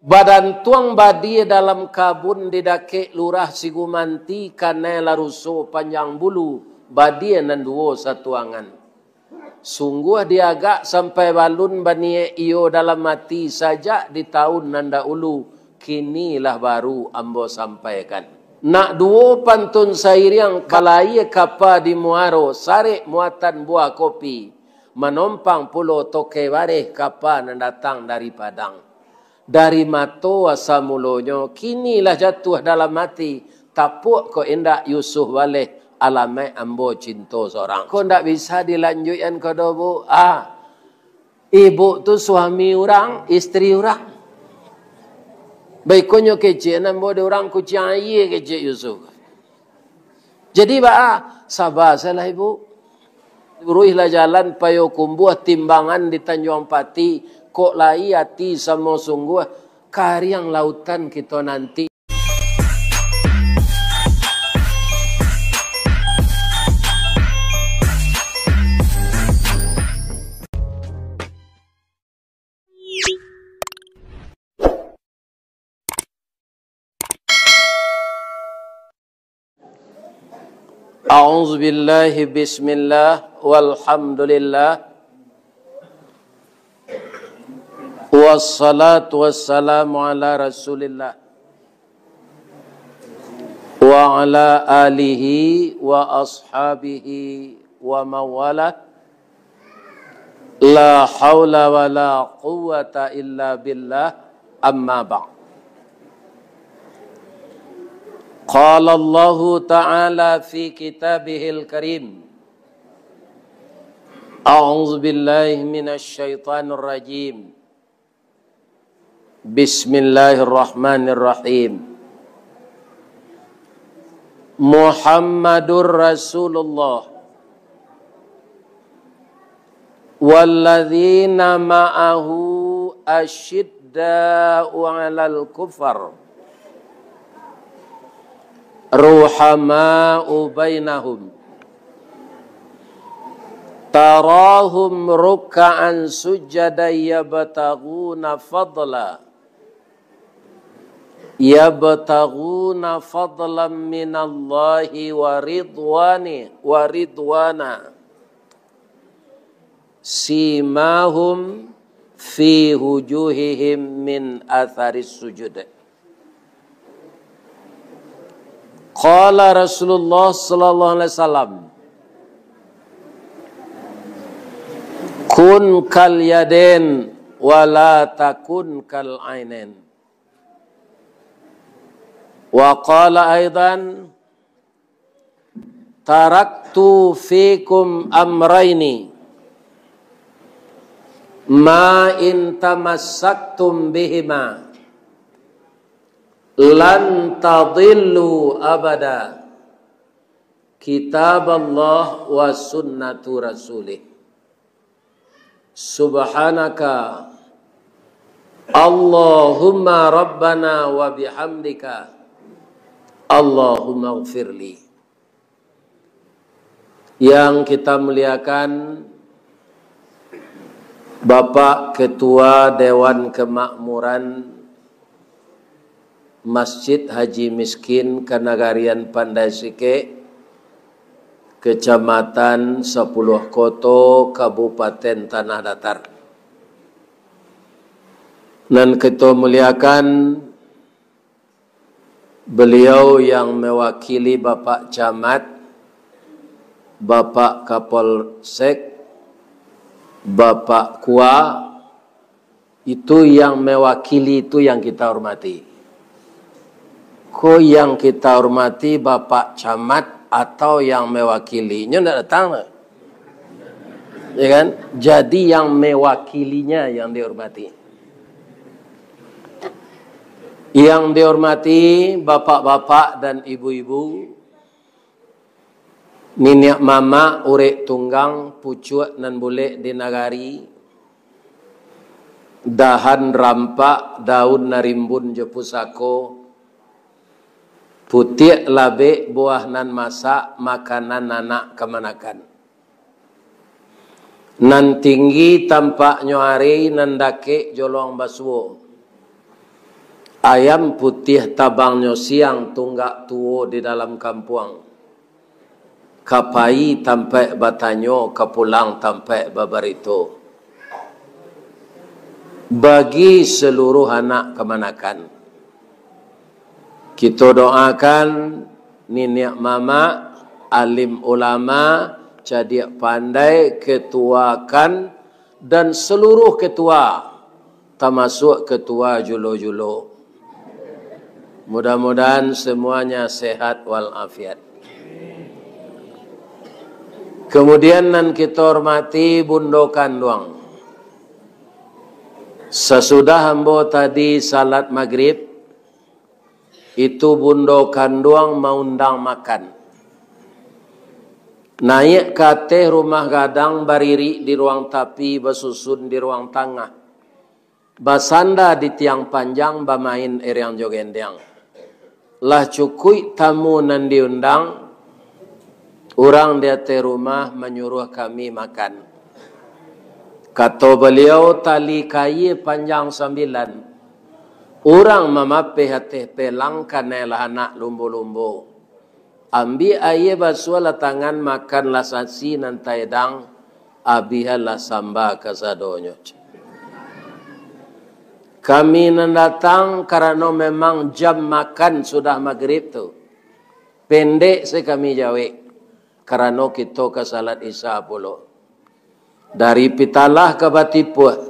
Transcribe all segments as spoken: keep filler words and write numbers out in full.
Badantuang badia dalam kabun di dakek lurah Sigumanti, kanai lah ruso panjang bulu, badia nan duo satuangan. Sungguah diagak sampai balun baniaik iyo dalam ati sajak di taun nan dahulu, kini lah baru ambo sampaikan. Nak duo pantun sairiang, balaia kapa di muaro, sarek muatan buah kopi, manompang pulo tokai bareh kapa nan datang dari Padang. Dari mato asa mulonyo, kini lah jatuah dalam ati, tapuak kok indak Yusuf baleh, alamaik ambo cinto sorang. Kok ndak bisa dilanjuikan ko doh, Bu? Ah, ibu tu suami urang, istri urang. Baikonyo kecek nan ambo di urang kuciang aia, kecek Yusuf. Jadi baa, saba salah ibu. Luruihlah jalan Payokumbuah, timbangan di Tanjuang Pati, kok lai ati samo sungguah, kariang lautan kito nanti. A'udzubillahi, bismillah, walhamdulillah, wassalatu wassalamu ala rasulillah, wa ala alihi wa ashabihi wa mawalah. La haula wa la quwwata illa billah, amma ba'd. Qala Allahu ta'ala fi kitabihil karim. A'udzu billahi minasy syaithanir rajim. Bismillahirrahmanirrahim. Muhammadur Rasulullah walladzina ma'ahu asyidda'u 'alal kufar ruhama'u bainahum. Tarahum rukka'an sujjadan yabtaghuna fadla, yabtaghuna fadlan minallahi wa ridwani, wa ridwana. Simahum fi wujuhihim min atharis sujud. Qala Rasulullah sallallahu alaihi wasallam, "Kun kal yadain wa la takun kal ainain." Wa qala aidan, "Taraktu fikum amraini, ma in tamassaktum bihima, lan tadillu abada, kitaballah wa sunnatu rasulih." Subhanaka Allahumma Rabbana wa bihamdika, Allahumma gfirli. Yang kita muliakan Bapak Ketua Dewan Kemakmuran Masjid Haji Miskin, Kanagarian Pandai Sikek, Kecamatan Sapuluah Koto, Kabupaten Tanah Datar. Nan kito muliakan, beliau yang mewakili Bapak Camat, Bapak Kapolsek, Bapak Kua, itu yang mewakili, itu yang kita hormati. Ko yang kita hormati Bapak Camat atau yang mewakili? Nyo ndak datang lah. Ya kan? Jadi yang mewakilinya yang dihormati. Yang dihormati bapak-bapak dan ibu-ibu, niniak mamak, urek tunggang, pucuak nan bulek di nagari, dahan rampak, daun nan rimbun jo pusako, putiak labek, buah nan masak, makanan anak kamanakan. Nan tinggi tampaknyo ari, nan dakek jolong basuo. Ayam putiah tabangnyo siang, tunggak tuo di dalam kampuang. Ka pai tampaik batanyo, ka pulang tampaik babarito. Bagi saluruh anak kamanakan, kito doakan niniak mamak, alim ulama, cadiak pandai, ketuakan, dan saluruh ketua, tamasuak ketua julo-julo. Mudah-mudahan semuanya sehat walafiat. Kemudian, nan kito hormati Bundo Kanduang. Sasudah ambo tadi salat magrib, itu Bundo Kanduang maundang makan. Naiak ka ateh rumah gadang, baririk di ruang tapi, basusun di ruang tangah. Basanda di tiang panjang, bamain eriang jo gendiang. Lah cukuik tamu nan diundang, urang di ateh rumah manyuruah kami makan. Kato baliau, tali kaia panjang sambilan, urang mamapeh ateh pelang, kanai lah anak lumbo-lumbo. Ambiak aia, basuahlah tangan, makanlah nasi nan taedang, abihanlah samba kasadonyo. Kami nan datang, karano memang jam makan sudah magrib tu, pendek se kami jawek, karano kito ka salat Isya pulo. Dari Pitalah ka Batipuah,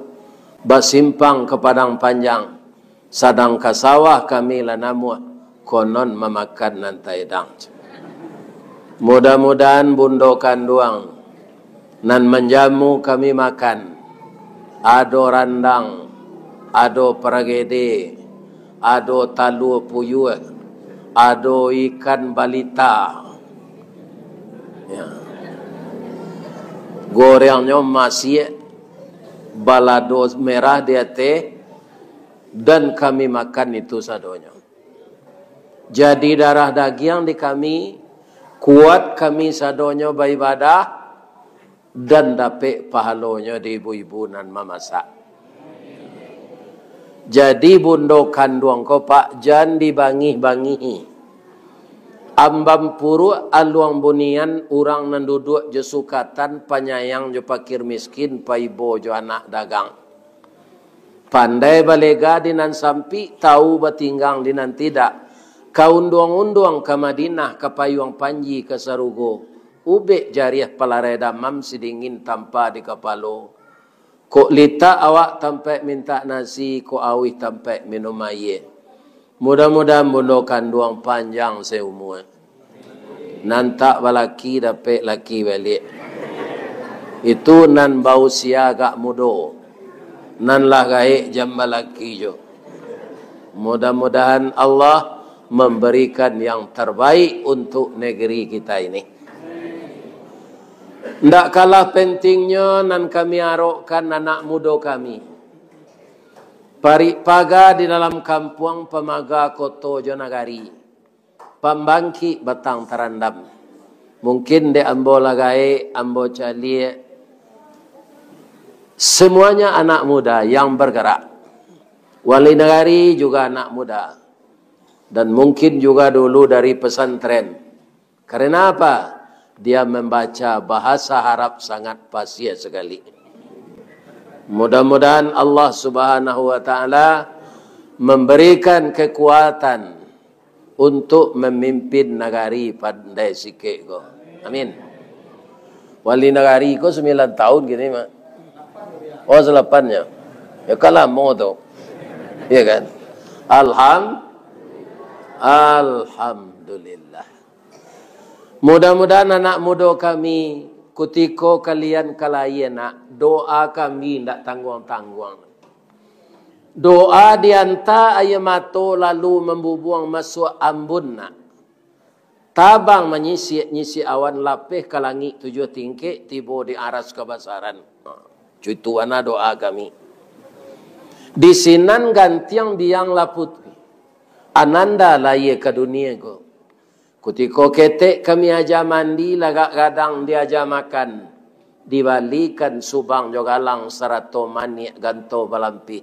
basimpang ka Padang Panjang, sadang ka sawah kami lah namuah, konon mamakan nan taedang. Mudah-mudahan Bundo Kanduang nan manjamu kami makan, ado randang, ado paragede, ado talua puyuah, ado ikan balita. Ya. Gorengnyo masiak, balado merah di ateh, dan kami makan itu sadonyo. Jadi darah dagiang di kami, kuat kami sadonyo baibadah, dan dapek pahalonyo di ibu-ibu nan mamasak. Jadi Bundo Kanduang ko, Pak, jan dibangih-bangihi. Ambam Puruak, Aluang Bunian, urang nan duduak jo sukatan, panyayang jo pakir miskin, paibo jo anak dagang. Pandai balega di nan sampik, tau batinggang di nan tidak. Ka unduang-unduang ka Madinah, ka payuang panji ka sarugo. Ubek jariah palarai damam, sidingin tampa di kapalo. Kok litak awak tampaik mintak nasi, kok auih tampaik minum aia. Mudah-mudahan Bundo Kanduang panjang seumua. Nan tak balaki dapek laki baliak. Itu nan bausia agak mudo. Nan lah gaek jan balaki jo. Mudah-mudahan Allah memberikan yang terbaik untuk negeri kita ini. Ndak kalah pentingnyo nan kami arokkan anak mudo kami. Parik paga di dalam kampuang, pamaga koto jo nagari. Pambangkik batang tarandam. Mungkin dek ambo lah gaek, ambo caliak. Semuanya anak muda yang bergerak. Wali nagari juga anak muda. Dan mungkin juga dulu dari pesantren. Karena apa? Dia membaca bahasa Arab sangat fasih sekali. Mudah-mudahan Allah Subhanahu wa Ta'ala memberikan kekuatan untuk memimpin nagari pandai sikek ko. Amin. Wali nagari ko sambilan tahun kini, Mak. Oh, salapan nyo. Ya, kan lamo tu. Ya kan? Alham-, Alhamdulillah. Mudah-mudahan anak mudo kami, kutiko kalian ka lahia, nak, doa kami indak tangguang-tangguang. Doa dianta aia mato lalu mambubuang masuak ambun, nak. Tabang manyisik-nyisik awan, lapeh ka langik tujuah tingkek, tibo di aras kabasaran. Ha, cuituanlah doa kami. Di sinan gantiang biang lah putuih. Ananda lahia ka dunia ko. Kutiko ketek kami aja mandi, lagak gadang diaja makan, dibalikan subang jo galang sarato maniak ganto balampih.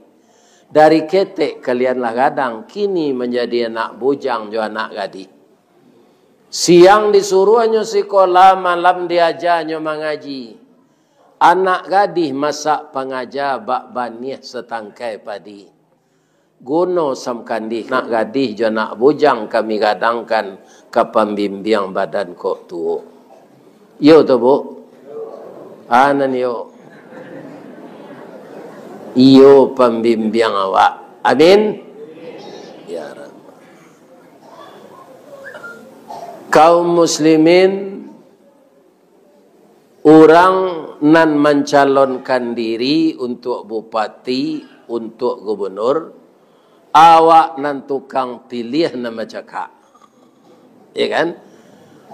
Dari ketek kalian lah gadang, kini manjadi anak bujang jo anak gadih. Siang disuruahnyo sikola, malam diajanyo mangaji. Anak gadih masak pangaja bak baniah satangkai padi. Guno samkandih, anak gadih jo anak bujang kami gadangkan ka pambimbiang badan kok tuo. Iyo tu, Bu? Ah, nan iyo. Iyo pambimbiang awak. Amin. Ya Rabb. Kaum muslimin, urang nan mancalonkan diri untuak bupati, untuak gubernur, awak nan tukang piliah nan bacakak. Ya kan?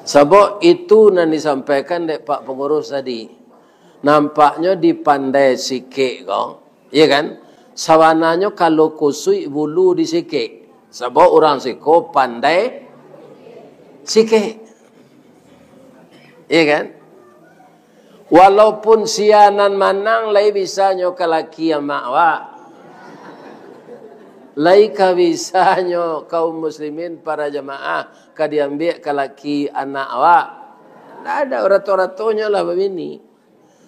Sabab itu nan disampaikan dek Pak Pangurus tadi. Nampaknyo dipandai sikek ko, ya kan? Sabananyo kalau kusuik bulu di sikek. Sabab urang siko pandai sikek. Ya kan? Walaupun sia nan manang, lai bisanyo ka laki amak awak. Lai ka bisanyo kaum muslimin para jamaah ka diambiak ka laki anak awak. Ndak ado, rato-ratonyo lah babini.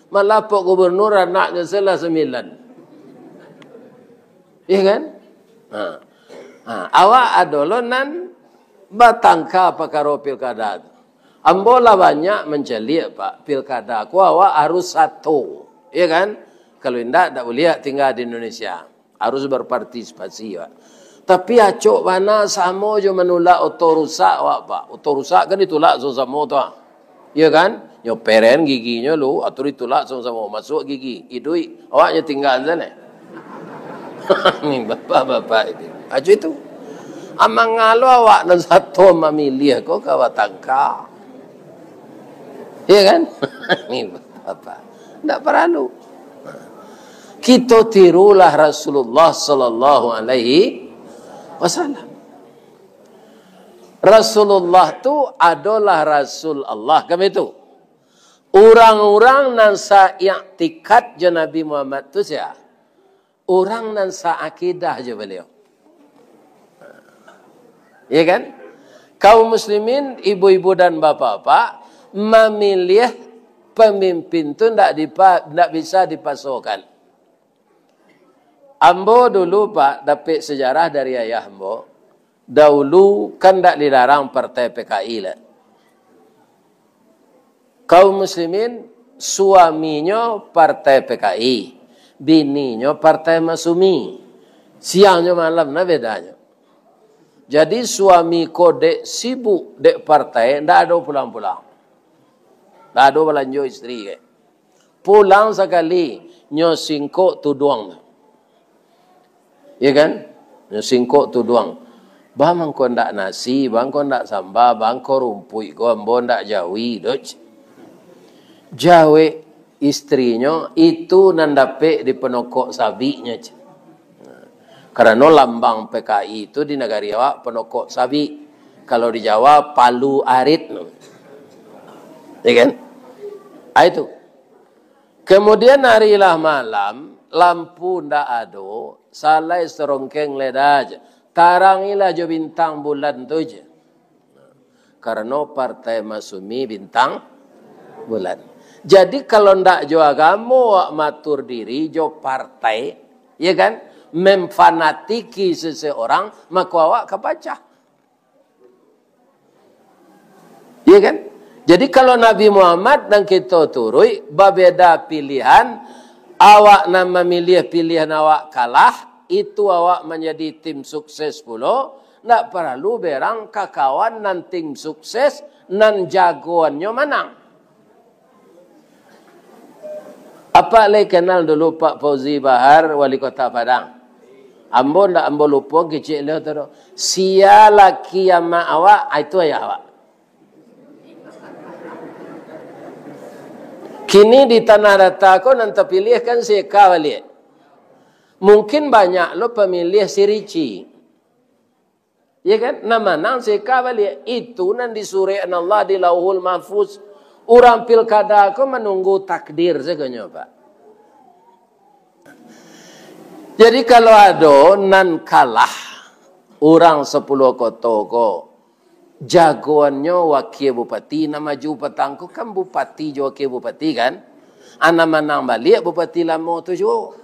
Malah pok gubernur anaknyo se lah sambilan. Iya kan? Ha. Ha. Awak ado lo nan batangka pakaro pilkada tu. Ambo lah banyak mancaliak, Pak, pilkada ko awak harus sato, ya kan? Kalau indak, dak buliah tingga di Indonesia. Harus berpartisipasi, Pak. Tapi acok bana samo jo manulak oto rusak, awak, Pak. Oto rusak kan ditulak samo-samo tu, ah. Iya kan? Nyo peren giginyo lu, atau ditulak samo-samo. Masuak gigi, iduik, awaknyo tingga sajo. Ni bapak-bapak itu. Ajo itu. Amang alo awak nan sato mamiliah ko ka batangka. Iya kan? Ni bapak. Ndak paralu. Kito tirulah Rasulullah sallallahu alaihi wasallam. Rasulullah tu adolah Rasul Allah, kan baitu? Urang-urang nan saiktikad jo Nabi Muhammad tu sia? Urang nan saakidah jo baliau. Ya kan? Kaum muslimin, ibu-ibu dan bapak-bapak, mamiliah pamimpin tu ndak dipa-, ndak bisa dipasokan. Ambo dulu, Pak, dapek sejarah dari ayah ambo. Dahulu kan ndak dilarang partai P K I lah. Kaum muslimin, suaminyo partai P K I, bininyo partai Masyumi. Siang jo malam nah bedanyo. Jadi suami ko dek sibuk dek partai, ndak ado pulang-pulang. Ndak ado balanjo istri ko. Pulang sakali, nyo singkok tuduang tu. Ya kan? Nyo singkok tuduang. Ba mangko ndak nasi, ba mangko ndak samba, ba mangko rumpuik ko, ambo ndak jawi doh, cek. Jawek istrinyo, itu nan dapek di panokok sabiknyo, cek. Karano lambang P K I tu di nagari awak panokok sabik. Kalau di Jawa, palu arit. Ya kan? Ah, itu. Kemudian hari lah malam, lampu ndak ado, salai sarongkeng leda je. Tarangilah jo bintang bulan tu je. Karano partai Masyumi bintang bulan. Jadi, kalau ndak jo agamo awak maatur diri, jo partai, ya kan, memfanatiki seseorang, mako awak ka pacah. Ya kan? Jadi, kalau Nabi Muhammad nan kito turuik, babeda pilihan, awak nan mamiliah pilihan awak kalah, itu awak manjadi tim sukses pulo, ndak paralu berang kakawan nan tim sukses, nan jagoannyo manang. Apak lai kenal dulu Pak Fauzi Bahar, Wali Kota Padang? Ambo ndak ambo lupo kecek baliau tu doh. Sia laki amak awak, ah, itu ayah awak. Kini di Tanah Data ko nan tapiliah kan si Eka baliak. Mungkin banyak lo pamiliah si Rici. Ya kan? Nan manang si Eka baliak. Itu nan disurek Allah di Lauhul Mahfuz. Urang pilkada ko manunggu takdir sagonyo, Pak. Jadi, kalau ado nan kalah urang sapuluah koto ko, jagoannyo wakil bupati, nan maju patang ko kan bupati jo wakil bupati kan? A, nan manang baliak bupati lamo tu juo.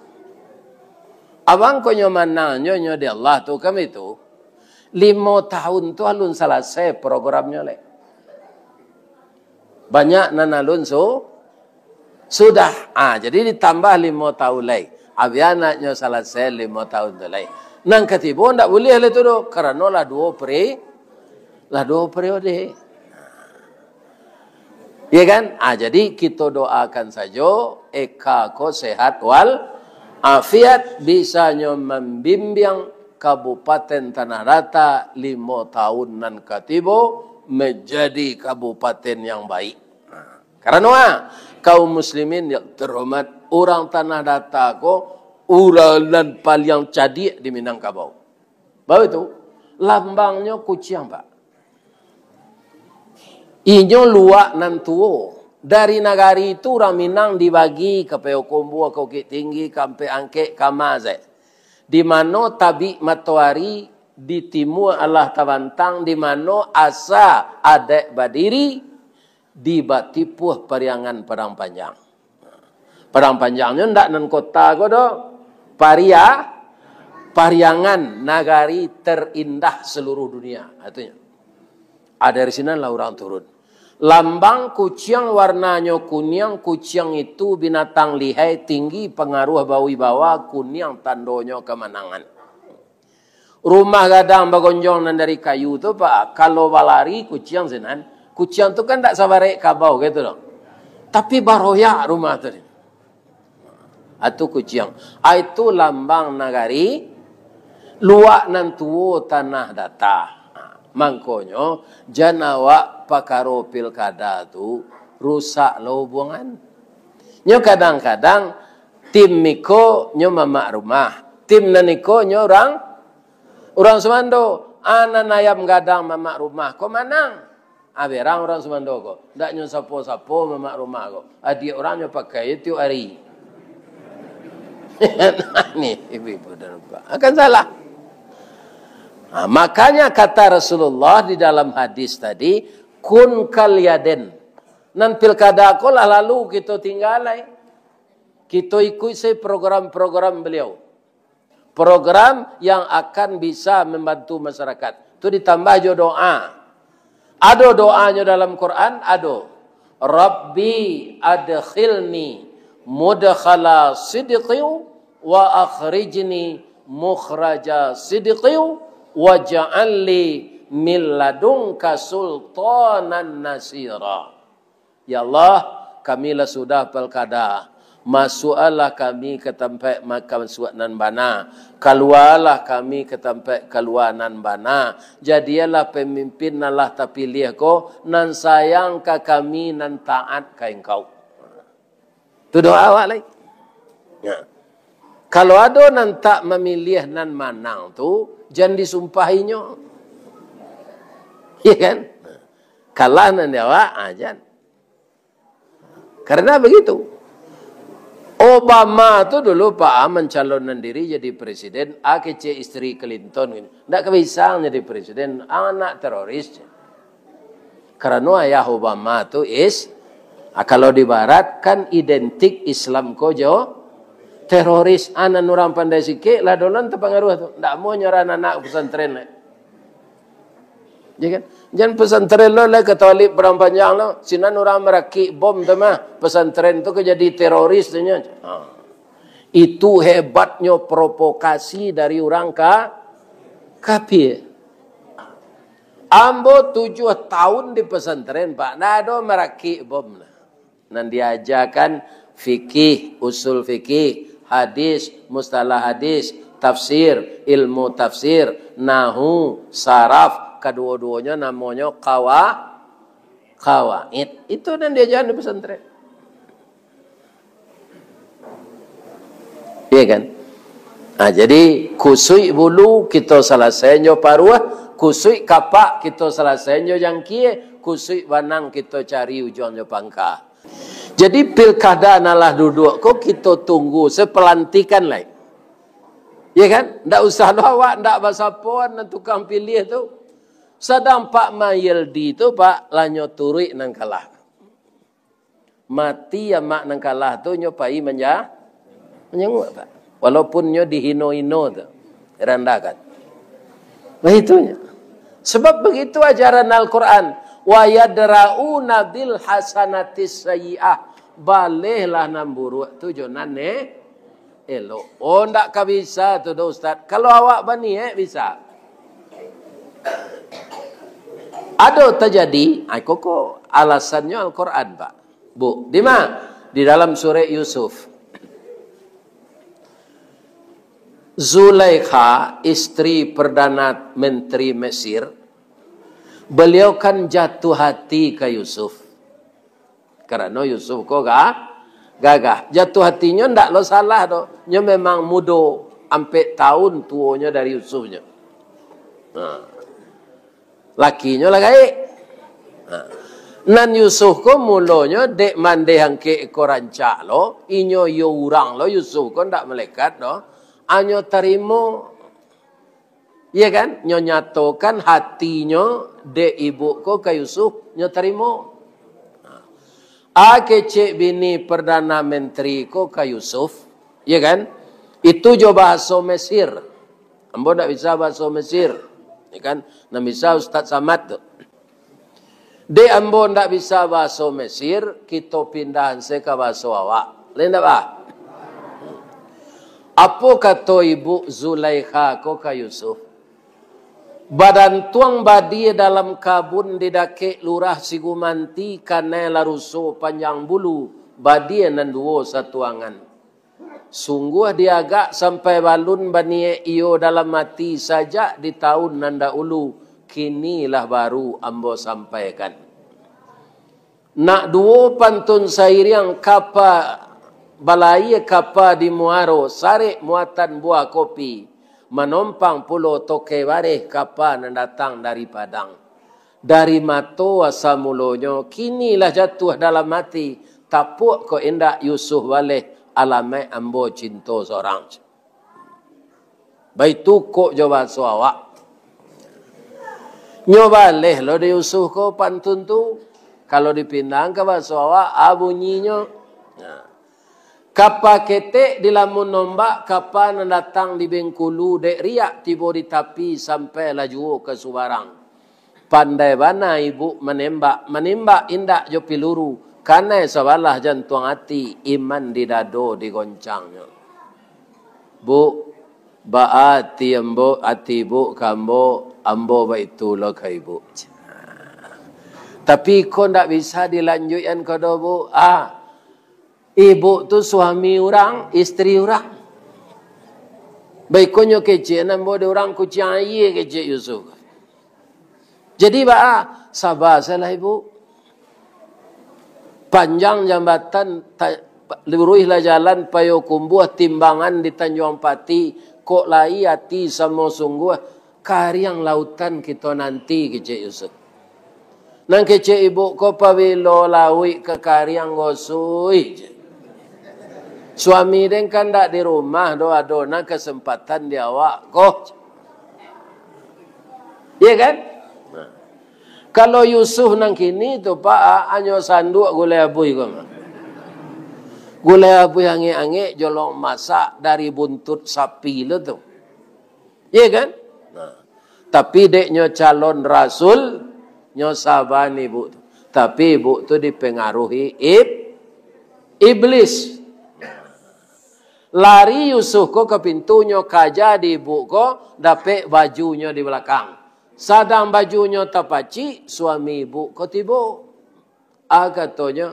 Abang ko nyo manang, nyo, nyo di Allah tu kan itu. Limo tahun tu alun salasai programnyo lai. Banyak nan alun su-, sudah. Ah, jadi ditambah limo tahun lai. Abiah anaknyo salasai limo tahun tu lai. Nan katibo ndak buliah lai tu doh, karano lah duo peri-, lah duo periode. Iya kan? Ah, jadi kito doakan sajo Eka ko sehat wal afiat, bisanyo mambimbiang Kabupaten Tanah Datar limo tahun nan katibo manjadi kabupaten yang baik. Nah, karano, ah, kaum muslimin yang terhormat, urang Tanah Datar ko urang nan paliang cadiak di Minangkabau. Batua tu, lambangnyo kuciang, Pak. Inyo luak nan tuo. Dari nagari tu urang Minang dibagi ka Payokumbuah, ka Bukittinggi, ka Ampek Angkek, ka Mazeh. Di mano tabik matoari di timua alah tabantang, di mano asa adaik badiri, di batipuah Pariangan Padang Panjang. Padang Panjangnyo ndak nan kota ko doh. Paria-, Pariangan, nagari terindah seluruh dunia, katonyo. Ah, dari sinan lah urang turun. Lambang kuciang warnanyo kuniang, kuciang itu binatang lihai, tinggi, pangaruah, bawibawa, kuniang tandonyo kamanangan. Rumah gadang bagonjong nan dari kayu tu, Pak, kalau balari kuciang sinan, kuciang tu kan ndak sabarek kabau gitu doh. Tapi baroyak rumah tu. Atu kuciang. Ah, itu lambang nagari, luak nan tuo Tanah Datar. Mangkonyo, jan awak pakaro pilkada tu rusak lo hubungan. Nyo kadang-kadang tim iko nyo mamak rumah, tim nan iko nyo urang, urang sumando. Ah, nan ayam gadang mamak rumah ko manang. Ah, berang urang sumando ko. Ndak nyo sapo-sapo mamak rumah ko. Adiak urang nyo pakai tiok ari. Ni, ibu-ibu dan bapak. Akan salah. Ah, makanya kata Rasulullah di dalam hadis tadi, "Kun kal yaden." Nan pilkada ko lah lalu, kito tinggalai. Kito ikuik se program-program beliau. Program yang akan bisa mambantu masyarakat. Tu ditambah jo doa. Ado doanyo dalam Quran? Ado. "Rabbi adkhilni mudkhala sidqin wa akhrijni mukhraja sidqin waj'al li min ladunka sultanan nasira." Ya Allah, kami lah sudah pilkada. Masuakkanlah kami ka tampek masuak nan bana. Kalualah kami ka tampek kalua nan bana. Jadilah pamimpin nan lah tapiliah ko, nan sayang ka kami, nan taat ka Engkau. Tu doa awak lai. Ya. Kalau ado nan tak mamiliah nan manang tu, jan disumpahinyo. Iya kan? Kalah nan di awak, ah, jan. Karena begitu. Obama tu dulu, Pak, ah, mencalonkan diri jadi presiden, ah, kecek isteri Clinton gitu. Ndak ka bisa jadi presiden, anak teroris. Karano ayah Obama tu is, ah, kalau di barat kan identik Islam ko jo teroris. Ah, nan urang pandai sikek lah dulu tapangaruah tu. Ndak mau nyorahan anak pesantren lai. Ya kan? Jan pesantren lo lah Katolik Padang Panjang lo. Sinan urang marakik bom tu mah. Pesantren tu ka jadi teroris tu nyo. Ha. Itu hebatnyo provokasi dari urang ka-, kafir. Ambo tujuah tahun di pesantren, Pak. Ndak ado marakik bom lah. Nan diajakan fikih, usul fikih, hadis, mustalah hadis, tafsir, ilmu tafsir, nahu, saraf, kaduo-duonyo namonyo kawa-, kawaid. Itu nan diajakan di pesantren. Iya kan? Nah, jadi kusuik bulu kito salasai nyo paruah, kusuik kapak kito salasai nyo jangkie, kusuik banang kito cari ujuang nyo pangka. Jadi pilkada nan lah duduak ko kito tunggu se pelantikan lai. Ya kan? Ndak usah lo awak, ndak basapoan nan tukang piliah tu. Sadang Pak Mayeldi tu, Pak, lah nyo turuik nan kalah. Mati amak nan kalah tu, nyo pai manja-, manjanguak, Pak. Walaupun nyo dihino-hino tu, dirandahkan. Nah, itunyo. Sebab begitu ajaran Al-Quran. "Wa yadra'una bil hasanatis sayyi'ah." Balehlah nan buruak tu jo nan e-, elok. Oh, ndak ka bisa tu doh, Ustaz. Kalau awak baniaik, bisa. Ado tajadi, ai, koko alasannyo Al-Quran, Pak. Bu, di ma? Di dalam surah Yusuf. Zulaikha, istri Perdana Menteri Mesir, beliau kan jatuh hati ka Yusuf. Karano Yusuf ko ga-, gagah. Jatuh hatinyo ndak lo salah doh. Nyo memang mudo, ampek taun tuonyo dari Yusufnyo. Nah. Lakinyo lah gaek. Nah. Nan Yusuf ko mulonyo dek mandeh angkek iko rancak lo, inyo iyo urang lo, Yusuf ko ndak malaikat doh. Anyo tarimo. Iya kan? Nyo nyatokan hatinyo dek ibuk ko ka Yusuf, nyo tarimo. A kecek bini Perdana Menteri ko ka Yusuf, iya kan? Itu jo bahaso Mesir. Ambo ndak bisa bahaso Mesir, iya kan? Nan bisa Ustaz Samad tu. Dek ambo ndak bisa bahaso Mesir, kito pindahan se ka bahaso awak. Lai ndak, bah? Apo kato ibuk Zulaikha ko ka Yusuf? Badantuang badie dalam kabun di dakek lurah Sigumanti, kanai lah ruso panjang bulu, badie nan duo satuangan. Sungguah diagak sampai balun baniaik iyo dalam ati sajak di taun nan dahulu, kini lah baru ambo sampaikan. Nak duo pantun sairiang kapa, balaia kapa di muaro, sarek muatan buah kopi, manompang pulo toke bareh kapa nan datang dari Padang. Dari mato asa mulonyo, kini lah jatuah dalam ati, tapuak kok indak Yusuf baleh, alamaik ambo cinto sorang. Baitu kok jo bahaso awak. Nyo baleh lo di Yusuf ko pantun tu. Kalau dipindahan ka bahaso awak, a bunyinyo. Nah. Kapa ketek dilamun ombak, kapa nan datang di Bengkulu, dek riak tibo di tapi, sampai lah juo ka subarang. Pandai bana ibuk manembak, manembak indak jo piluru, kanai sabalah jantuang ati, iman di dado digoncangnyo. Buk, baa ati ambo, ati ibuk ka ambo, ambo baitu lo ka ibuk. Tapi ko ndak bisa dilanjuikan ko doh, Buk. Ah, ibuk tu suami urang, istri urang. Baikonyo kecek nan ambo di urang kuciang aia, kecek Yusuf. Jadi, baa, saba salah ibuk. Panjang jambatan, ta-, luruihlah jalan Payokumbuah, timbangan di Tanjuang Pati, kok lai ati samo sungguah, kariang lautan kito nanti, kecek Yusuf. Nan kecek ibuk ko, pabilo lauik ka kariang gosui, cek. Suami den kan ndak di rumah doh, ado nan kasempatan di awak ko. Iya kan? Nah. Kalau Yusuf nan kini tu, Pak, a-, anyo sanduak gulai abuih ko mah. Gulai abuih angek-angek, jolong masak dari buntut sapi lo tu. Iya kan? Nah. Tapi dek nyo calon rasul, nyo saba ni ibuk tu. Tapi ibuk tu dipengaruhi ib-, iblis. Lari Yusuf ko ka pintu, nyo kaja di ibuk ko, dapek bajunyo di balakang. Sadang bajunyo tapacik, suami ibuk ko tibo. A katonyo,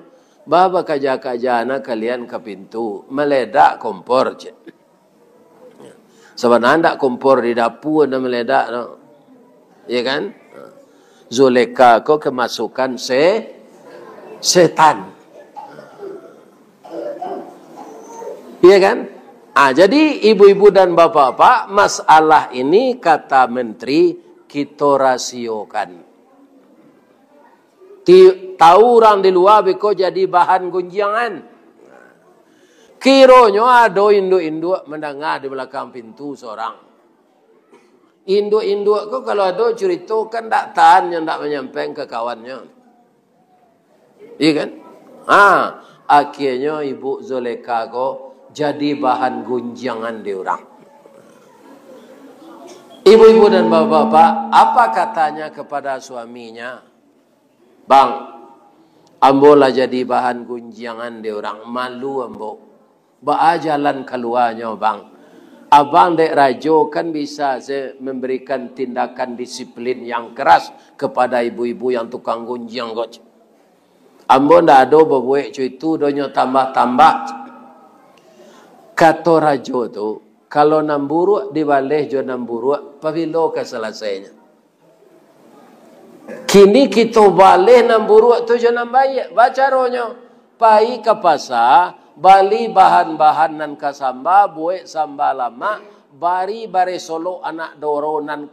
"Ba bakaja-kaja na kalian ka pintu, maledak kompor," cek. Sabananyo ndak kompor di dapua nan maledak tu. Iya kan? Zulekha ko kemasukan se-, setan. Iya kan? Ah, jadi ibu-ibu dan bapak-bapak, masalah ini kata menteri, kito rasiokan. Ti-, tahu urang di lua beko jadi bahan gunjiangan. Kironyo ado induak-induak mandanga di balakang pintu sorang. Induak-induak ko kalau ado curito kan dak tahan nyo ndak manyampaikan ka kawannyo. Iya kan? Ha, akhirnyo Ibu Zulekha ko jadi bahan gunjiangan di urang. Ibu-ibu dan bapak-bapak, apa katanya kepada suaminya? "Bang, ambo lah jadi bahan gunjiangan di urang, malu ambo. Baa jalan kaluanyo, Bang? Abang dek rajo kan bisa se memberikan tindakan disiplin yang keras kepada ibu-ibu yang tukang gunjiang ko. Ambo ndak ado babuek co itu, donyo tambah-tambah." Kato rajo tu, kalau nan buruak dibaleh jo nan buruak, pabilo ka salasainyo? Kini kito baleh nan buruak tu jo nan baiak. Bacaronyo, pai ka pasa, bali bahan-bahan nan ka samba, buek samba lamak, bari bareh solok anak doro nan,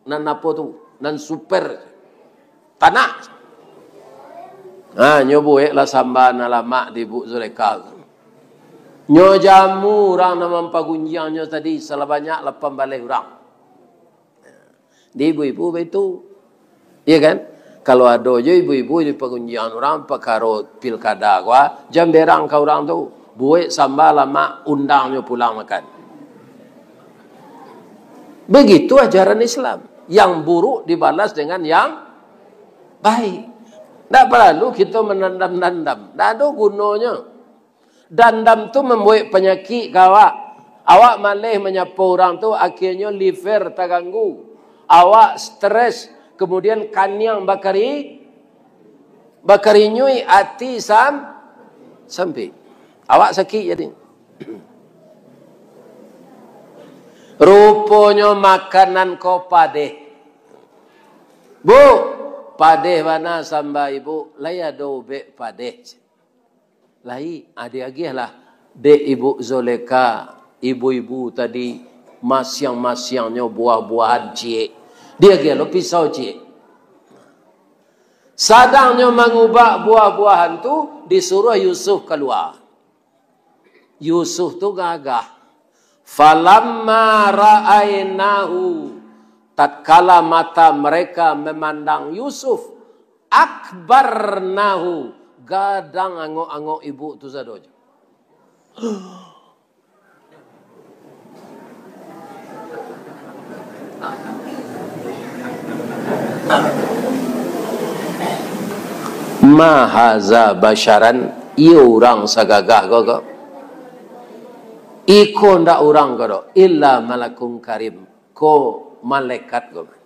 nan apo tu, nan super. Tanak. Ha, nyo bueklah samba nan lamak di Ibu Zulekha. Nyo jamu urang nan mampagunjiangnyo tadi, sabanyak lapan baleh urang. Di ibu-ibu baitu. Iya kan? Kalau ado jo ibu-ibu di pagunjiangan urang, pakaro pilkada ko, ah, jan berang ka urang tu. Buek samba lamak, undang nyo pulang makan. Begitu ajaran Islam. Yang buruk dibalas dengan yang baik. Ndak paralu kito mandandam-dandam. Ndak ado gunonyo. Dandam tu mambuek panyakik ka awak. Awak maleh manyapo urang tu, akhirnyo liver taganggu. Awak stres, kemudian kaniang bakari-, bakarinyuik, ati sam-, sampik. Awak sakik jadi. Ruponyo makanan ko padeh. "Bu, padeh bana samba ibu, lai ado ubek padeh?" Lai, ah, diagiahlah dek Ibu Zulekha, ibu-ibu tadi, masiang-masiangnyo buah-buahan ciek. Diagiah lo pisau ciek. Sadangnyo mangubak buah-buahan tu, disuruah Yusuf kalua. Yusuf tu gagah. "Falamma ra'ainahu," tatkala mata mereka memandang Yusuf, "akbarnahu," gadang angok-angok ibu tu sadojo. "Ma haza basyaran," iyo urang sagagah ko, ko. Iko ndak urang ko doh, "illa malakun karim," ko malaikat ko.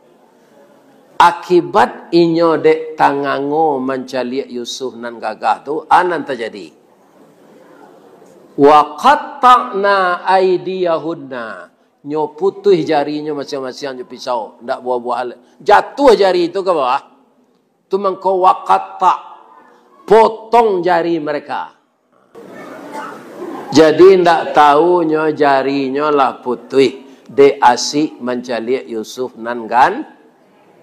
Akibat inyo dek tangango mancaliak Yusuf nan gagah tu, a nan tajadi. "Wa qatta'na aidiyahunna," nyo putuih jarinyo masiang-masiang jo pisau, ndak buah-buahan. Jatuah jari tu ka bawah. Tu mangko wa qatta', potong jari mereka. Jadi, ndak taunyo jarinyo lah putuih, dek asik mancaliak Yusuf nan gan-,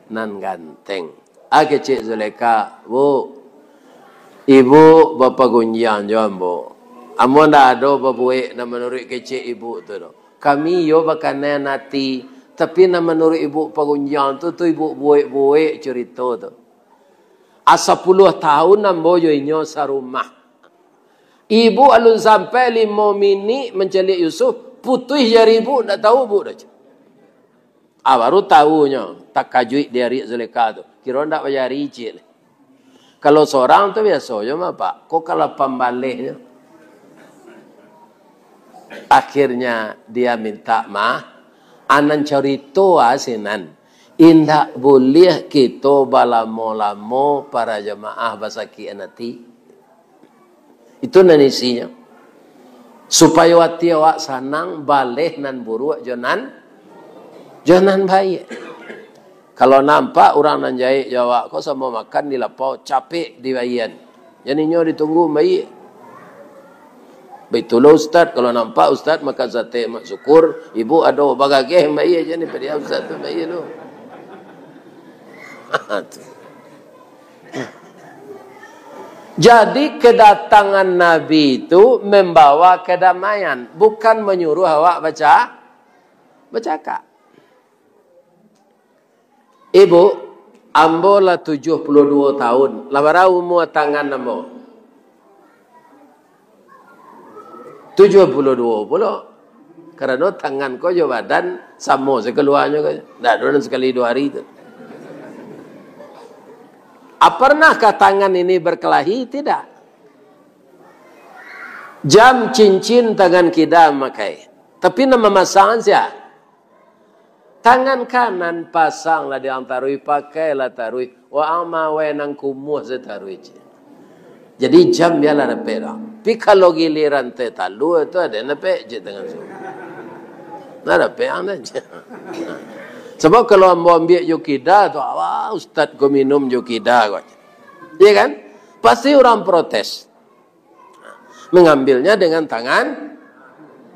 nan ganteng. A kecek Zulekha, "Bu, ibu bapagunjiang jo ambo. Ambo ndak ado babuek nan manuruik kecek ibu tu doh. Kami iyo bakanai ati, tapi nan manuruik ibu pagunjiang tu, tu ibu buek-buek curito tu. A sapuluah taun ambo jo inyo sarumah. Ibu alun sampai limo minik mancaliak Yusuf, putuih jari ibu, ndak tau ibu doh." Ah, baru taunyo, takajuik di ariak Zulekha tu. Kiro ndak bajari ciek lai. Kalau sorang tu biaso jo mah, Pak. Ko kalau pambalehnyo. Akhirnya dia minta maaf. A nan carito a sinan. Indak buliah kito balamo-lamo para jamaah basakik ati. Itu nan isinyo. Supayo ati awak sanang, baleh nan buruak jo nan, jo nan baiak. Kalau nampak urang nan jahek jo awak ko samo makan di lapau, capek dibaian. Jan inyo ditunggu baiak. Baitulah ustad, kalau nampak ustad makan sate mak syukur, ibu ado bagageh baiak, jan dipadiam ustad tu baiak tu. Tu. Jadi, kedatangan Nabi itu membawa kedamaian, bukan menyuruh awak baca-, bacakak. Ibu, ambo lah tujuah puluah duo tahun. Lah bara umua tangan ambo? Tujuah puluah duo pulo. Karano tangan ko jo badan samo sakaluanyo ko. Ndak ado nan sakali duo hari tu. A, pernahkah tangan ini berkelahi? Tidak. Jam cincin tangan kida makai. Tapi nan mamasang sia? Tangan kanan pasang lah di ang taruih, pakai lah taruih. Waang mawai nan kumuah se taruih, cik. Jadi jam bialah dapek dah. Tapi kalau giliran teh talua tu ado nan dapek, cik, tangan su. Nah, dapek ang dah, cik. Sabab kalau ambo ambiak jo kida tu, "Awak ustad ko minum jo kida ko," cik. Iya kan? Pasti urang protes. Mengambilnya dengan tangan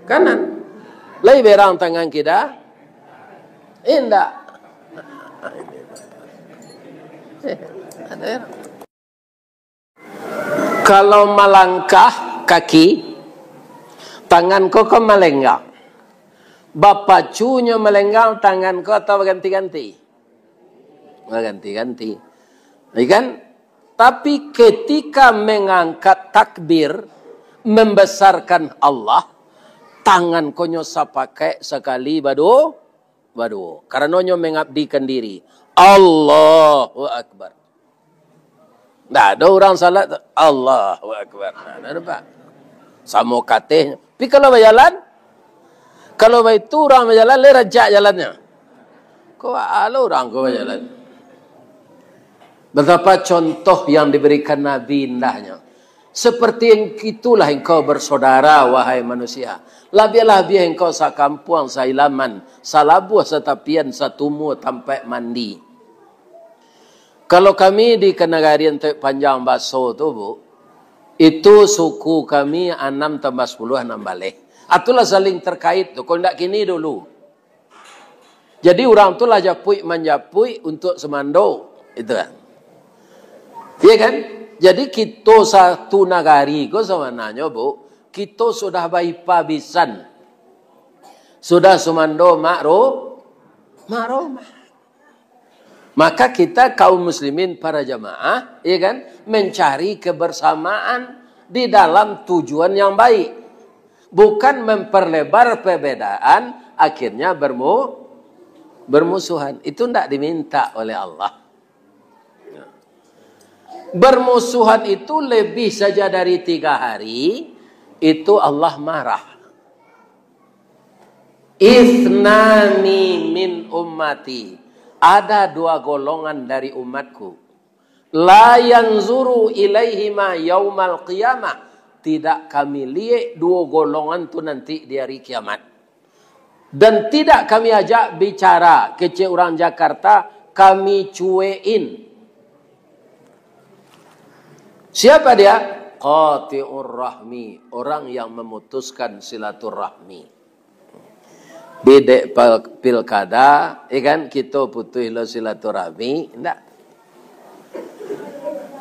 kanan. Lai berang tangan kida? Indak. Kalau malangkah kaki, tangan ko kan malenggang. Bapacunyo malenggang tangan ko atau baganti-ganti? Baganti-ganti. Iya kan? Tapi ketika mengangkat takbir, membesarkan Allah, tangan ko nyo sapakaik sakali baduo, baduo. Karano nyo mengabdikan diri. Allahu Akbar. Ndak ado urang salat tu, "Allahu Akbar." Nah, ndak nampak. Samo kateh. Tapi kalau bajalan, kalau baitu urang bajalan, lai rancak jalannyo. Ko alo urang ko bajalan. Betapa contoh yang diberikan Nabi indahnyo. Seperti itulah engkau bersaudara, wahai manusia. Labiah-labiah engkau sakampuang, sailaman, salabuah, satapian, satumua tampek mandi. Kalau kami di Kanagarian Toik Panjang Baso tu, Bu, itu suku kami anam tambah sapuluah, anam baleh. Itulah saling terkait tu. Kalau ndak kini dulu. Jadi urang tu lah japuik manjapuik untuk sumando, itu kan. Iya kan? Jadi kito satu nagari ko sabananyo, Bu, kito sudah baipa bisan. Sudah sumando makro-, makromah. Maka kita kaum muslimin para jamaah, ya kan, mencari kebersamaan di dalam tujuan yang baik. Bukan memperlebar perbedaan, akhirnya bermu-, bermusuhan. Itu ndak diminta oleh Allah. Bermusuhan itu lebih saja dari tiga hari, itu Allah marah. "Itsnani min ummati," ada dua golongan dari umatku. "La yanzuru ilaihima yaumal qiyamah," tidak kami liek duo golongan tu nanti di hari kiamat. Dan tidak kami ajak bicara, kecek urang Jakarta, kami cuekin. Siapa dia? Qati'ur rahmi, orang yang memutuskan silaturahmi. Bidek pal-, pilkada, ya kan, kito putuih lo silaturahmi, ndak?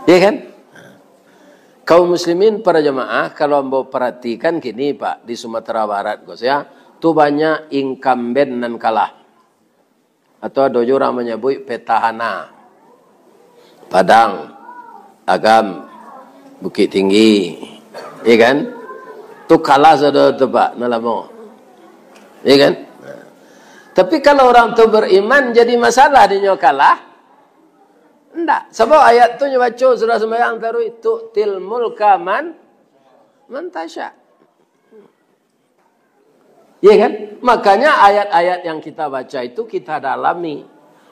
Ya kan? Kaum muslimin para jamaah, kalau ambo perhatikan kini, Pak, di Sumatera Barat, khususnya, tu banyak incumbent nan kalah. Atau ado juo urang manyabuik petahana. Padang, Agam, Bukittinggi. Iya kan? Tu kalah sudah tu, Pak, nan lamo. Iya kan? Tapi kalau urang tu beriman, jadi masalah dinyo kalah? Ndak. Sabab ayat tu nyo baco sudah sumbayang taruih, "Tu'til mulka man, man tasya." Ya kan? Makanya ayat-ayat yang kita baca itu kita dalami.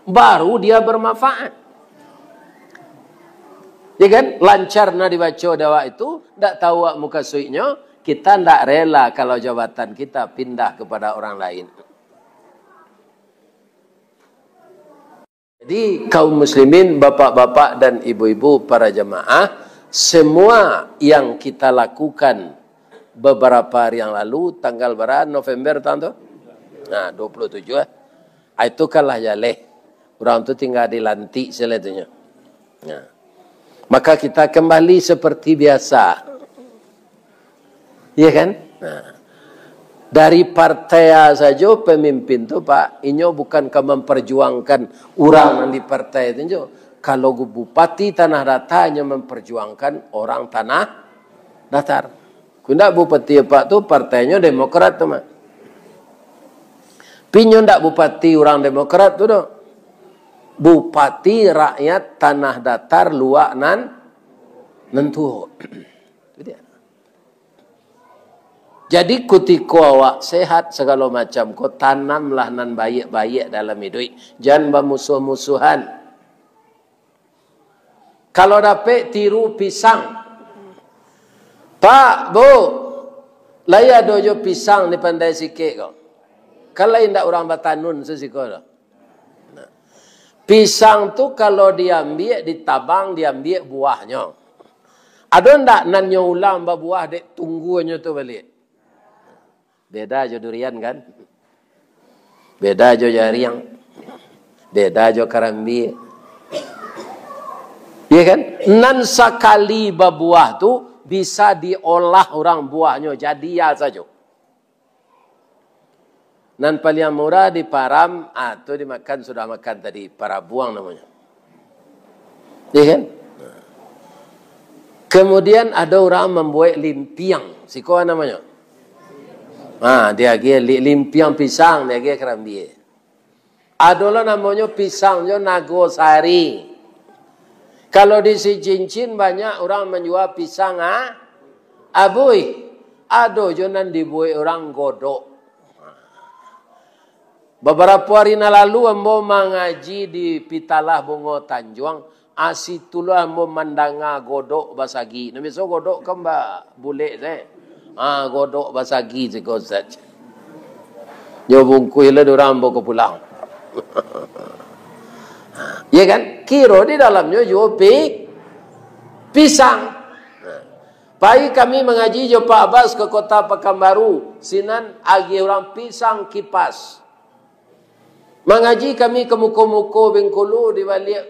Baru dia bermanfaat. Ya kan? Lancar nah dibaco dek awak itu, ndak tahu awak mukasuiknyo, kita ndak rela kalau jabatan kita pindah kepada orang lain. Jadi, kaum muslimin, bapak-bapak dan ibu-ibu para jamaah, semua yang kita lakukan beberapa hari yang lalu, tanggal bara November tahun tu? Nah, dua puluh tujuh, eh. Ah, itu kan lah jaleh. Urang tu tinggal dilantik sajo lah itunyo. Nah. Maka kita kembali seperti biasa. Iya kan? Nah, dari partai A sajo pemimpin tu, Pak, inyo bukan ka memperjuangkan urang nan di partai tu jo. Kalau bupati Tanah Datar, inyo memperjuangkan orang Tanah Datar. Kok indak bupati Pak tu, partainyo Demokrat tu mah. Tapi inyo ndak bupati urang Demokrat tu doh. Bupati rakyat Tanah Datar Luak nan, nan tuo. Itu dia. Jadi, kutiko awak sehat sagalo macam ko, tanamlah nan baiak-baiak dalam iduik. Jan bamusuah-musuahan. Kalau dapek, tiru pisang. Pak, Bu, lai ado jo pisang di Pandai Sikek ko? Kan lai ndak urang batanun sasiko tu. Nah. Pisang tu kalau diambiak, ditabang, diambiak buahnyo. Ado ndak nan nyo ulang babuah dek tungguanyo tu baliak? Beda jo durian, kan? Beda jo jariang. Beda jo karambia. Iya, kan? Nan sakali babuah tu bisa diolah urang buahnyo jadi a sajo. Nan paliang murah di Param, ah, tu dimakan, sudah makan tadi, parabuang namonyo. Iya, kan? Kemudian ado urang mambuek limpiang. Siko namonyo. Ha, diagiah li-, limpiang pisang, diagiah karambia. Ado lo namonyo pisang jo nago sari. Kalau di Sicincin banyak urang manjua pisang, ah, abuih. Ado jo nan dibuek urang godok. Babarapo ari nan lalu ambo mangaji di Pitalah Bungo Tanjuang, a, situlah ambo mandanga godok basagi. Nan biaso godok kan babulek se. Ha, godok basagi siko, Ustaz. Nyo bungkuih lah dek urang ambo ka pulang. Ya kan? Kiro di dalamnyo juo pi-, pisang. Pai kami mangaji jo Pak Abbas ka Kota Pakanbaru, sinan agiah urang pisang kipas. Mangaji kami ka muko-muko Bengkulu di baliak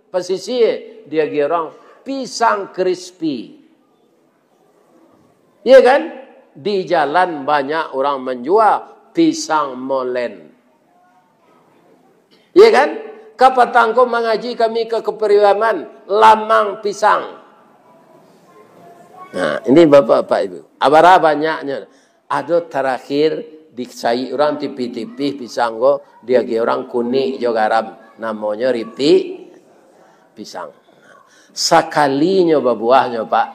pasisia, diagiah urang pisang krispi. Iya kan? Di jalan banyak urang manjua pisang molen. Iya kan? Kapatang ko mangaji kami ka Kapariaman, lamang pisang. Nah, ini bapak-bapak ibu. Abara banyaknyo. Ado tarakhir disaik urang tipih-tipih pisang ko, diagiah urang kunik jo garam. Namonyo ripik pisang. Sakalinyo babuahnyo, Pak,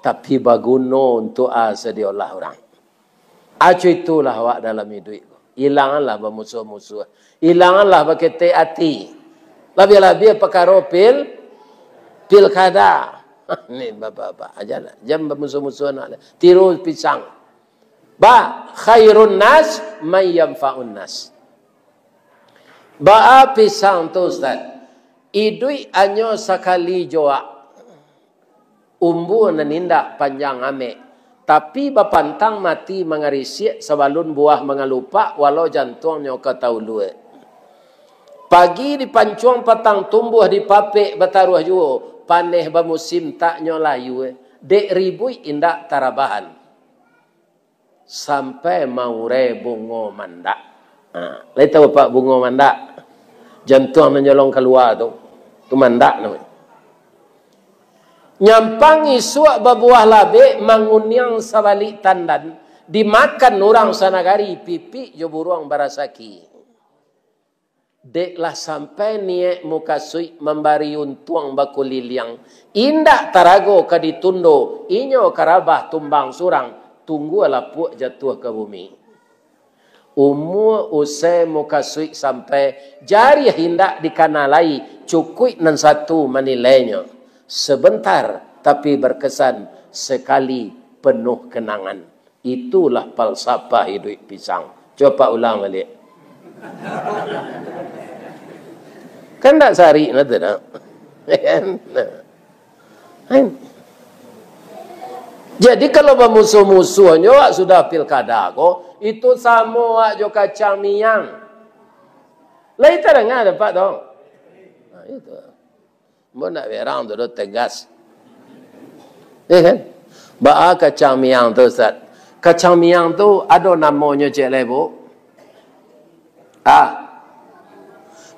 tapi baguno untuak a sadiolah urang. Aco itulah awak dalam iduik ko. Ilanganlah bamusuah-musuah. Ilanganlah baketek ati. Labiah-labiah pakaro pil-, pilkada. Ni bapak-bapak, ajalah. Jan bamusuah-musuahan. Tiru pisang. Ba, khairun nas man yanfa'un nas. Baa pisang tu, Ustaz? Iduik anyo sakali joak. Umbu nan indak panjang amek, tapi bapantang mati mangarisiak sabalun buah mangalupak, walau jantuangnyo ka taulua. Pagi dipancuang, patang tumbuah dipapek bataruah juo, paneh bamusim tak nyo layua, dek ribuik indak tarabahan. Sampai maureh bungo mandak. Ha, lai tahu Pak bungo mandak? Jantuang nan jolong kalua tu, tu mandak namonyo. Nyampang isuak babuah labek, manguniang sabalik tandan, dimakan urang sanagari, pipik jo buruang barasaki. Dek lah sampai niaik mukasuik mambari untuang bakuliliang, indak tarago ka ditundo, inyo ka rabah tumbang surang, tunggua lapuak jatuah ka bumi. Umua usai mukasuik sampai, jariah indak dikana lai, cukuik nan satu manilainyo. Sebentar, tapi berkesan, sekali penuh kenangan. Itulah falsafah iduik pisang. Cubo Pak ulang baliak. Kan ndak sarik nah tu, nah. Kan? Nah. Kan? Jadi, kalau bamusuah-musuahnyo awak sudah pilkada ko, itu samo awak jo kacang miang. Lai tadanga dek Apak tu? Nah, itu. Ambo ndak berang tu doh, tegas. Ya kan? Baa kacang miang tu, Ustaz? Kacang miang tu ado namonyo, cek lai, Bu? Ah.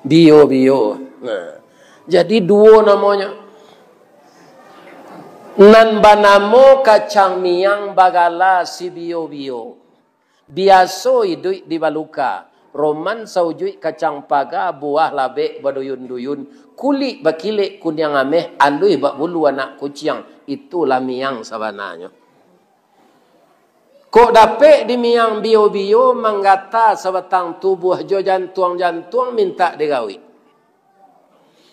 Bio-bio. Nah. Jadi duo namonyo. Nan banamo kacang miang bagala si bio-bio. Biaso iduik di baluka, roman saujuik kacang paga, buah labek baduyun-duyun, kulik bakilek kuniang ameh, aluih bak bulu anak kuciang, itulah miang sabananyo. Kok dapek di miang bio-bio, manggata sabatang tubuah jo jantuang-jantuang mintak digawik.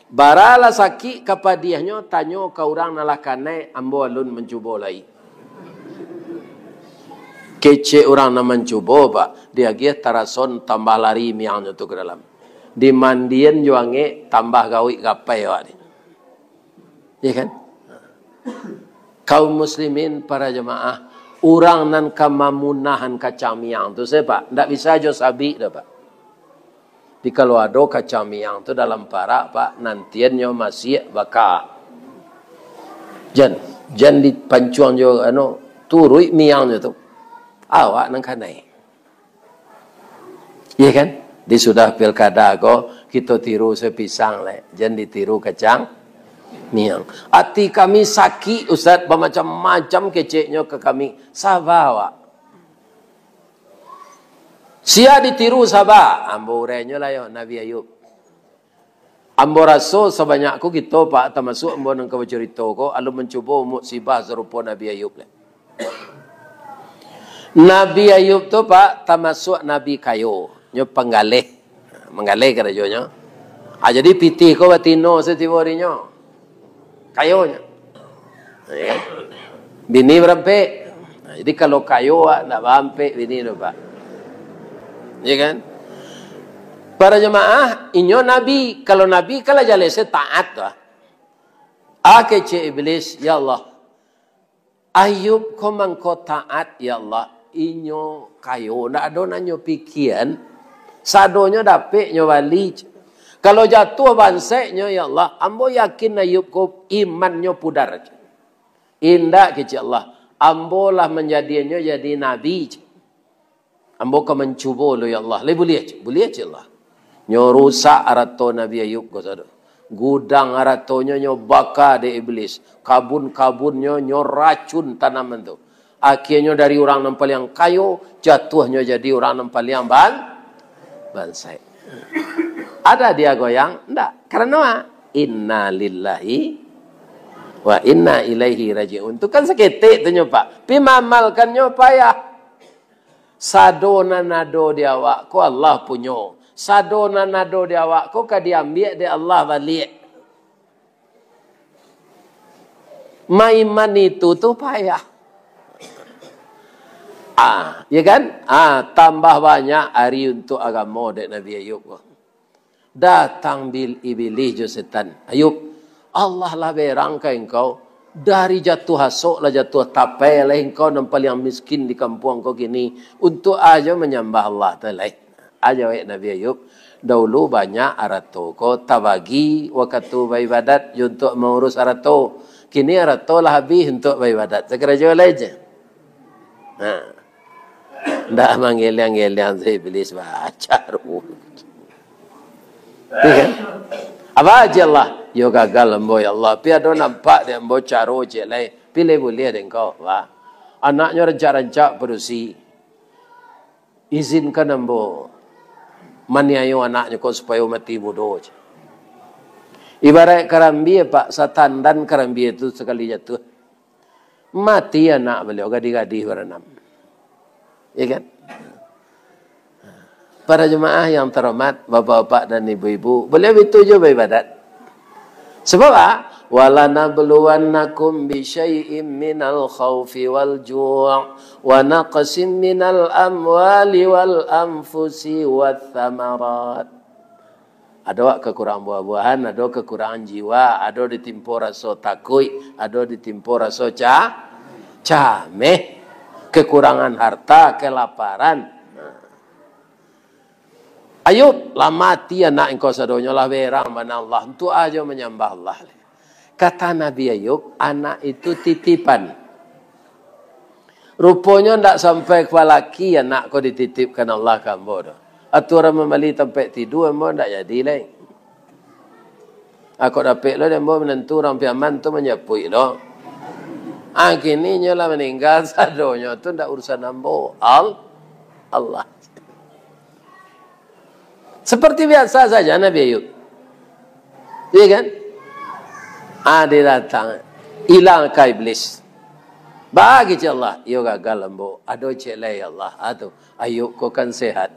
Bara lah sakik ka padiahnyo, tanyo ka urang nan lah kanai, ambo alun mancubo lai. Kecek urang nan mancubo, Pak, diagiah tarason tambah lari miangnyo tu ka dalam. Dimandian jo angek, tambah gawik gapai awak ni. Ya kan? Kaum muslimin, para jamaah, urang nan ka mamunahan kacang miang tu, sia, Pak? Ndak bisa jo sabik doh, Pak. Jadi, kalau ado kacang miang tu dalam parak, Pak, nantiannyo masiak baka. Jan, jan dipancuang jo, anu, turuik miangnyo tu. Awak nan kanai. Iya kan? Di sudah pilkada ko, kito tiru se pisang lai. Jan ditiru kacang miang. Ati kami sakik, Ustaz, bamacam-macam keceknyo ka kami. Saba awak. Sia ditiru saba, ambo urainyo lah yo, Nabi Ayub. Ambo raso sabanyak ko kito, Pak, tamasuak ambo nan ka bacarito ko, alun mancubo musibah sarupo Nabi Ayub lai. Nabi Ayub tu, Pak, tamasuak nabi kayo, nyo panggaleh. Manggaleh karajonyo. Ah, jadi pitih ko batino satibo arinyo. Kayonyo. Ya kan? Bini barampek. Nah, jadi kalau kayo, ah, ndak barampek bini tu, Pak. Ya kan? Para jamaah, inyo nabi. Kalau nabi kan lah jaleh se taat tu, ah. Ah, kecek Iblis, "Ya Allah, Ayub ko mangko taat, ya Allah. Inyo kayo, ndak ado nan nyo pikian. Sadonyo dapek nyo bali. Kalau jatuah bansaiknyo, ya Allah, ambo yakin Ayub ko imannyo pudar. Indak," kecek Allah, "ambo lah manjadiannyo jadi nabi. Ambo ka mancubo lo, ya Allah." "Lai buliah, cek?" "Buliah, cek Allah." Nyo rusak arato Nabi Ayub ko sado. Gudang aratonyo nyo baka dek Iblis. Kabun-kabunnyo nyo racun tanaman tu. Akhianyo dari urang nan paliang kayo, jatuahnyo jadi urang nan paliang ban-, bansaik. Ada dia goyang? Ndak. Karano, ah, inna lillahi wa inna ilaihi raji'un. Tu kan saketek tu nyo, Pak. Pi maamalkannyo payah. Sado nan ado di awak ko Allah punyo. Sado nan ado di awak ko ka diambiak dek Allah baliak. Maiman itu tu payah. Ah, ya kan? Ah, tambah banyak ari untuak agamo dek Nabi Ayub ko. Datang bil-, Iblis jo setan. "Ayub, Allah lah berang ka engkau. Dari jatuah asok lah jatuah tapai lah engkau, nan paliang miskin di kampuang ko kini. Untuak ajo manyambah Allah tu lai." Ajo wek Nabi Ayub, dahulu banyak arato ko tabagi wakatu baibadat jo untuak maurus arato. Kini arato lah habih untuak baibadat. Sakarajo lai je. Nah. Ndak manggeliang-geliang se Iblis bacaru. Iya kan? Apa aja Allah? Yo gagal ambo, ya Allah. Pi ado nampak di ambo caro cek lai. Pi lai buliah dek engkau, Pak. Anaknyo rancak-rancak padusi. Izinkan ambo maniayo anaknyo ko supayo mati mudo, cek. Ibarat karambia, Pak, satandan karambia tu sakali jatuah. Mati anak baliau, gadih-gadih baranam. Ya kan? Para jemaah yang terhormat, bapak-bapak dan ibu-ibu, baliau itu jo baibadat. Sebab, ah, "Walanabluwannakum bisyai'im minal khaufi wal ju', wa naqsim minal amwali wal anfusi wath thamarat." Ado kekurangan buah-buahan, ado kekurangan jiwa, ado ditimpo raso takuik, ado ditimpo raso ca-, cameh, kekurangan harta, kelaparan. Ayub, lah mati anak engkau sadonyo, lah berang bana Allah, untuak ajo manyambah Allah. Kata Nabi Ayub, anak itu titipan. Ruponyo ndak sampai ka balaki anak ko dititipkan Allah ka ambo tu. Aturan mambali tampek tidua ambo ndak jadi lai. Ako dapek lo dek ambo minantu urang Piaman tu manjapuik lo. Ah, kini nyo lah maningga, sadonyo tu ndak urusan ambo. Al-, Allah. Seperti biasa saja Nabi Ayub. Iya kan? Ah, dia datang. Ilang ka iblis. Bagi cek Allah. Iyo gagal ambo. Ado cek lai ya Allah. Ah, tu. Ayub ko kan sehat.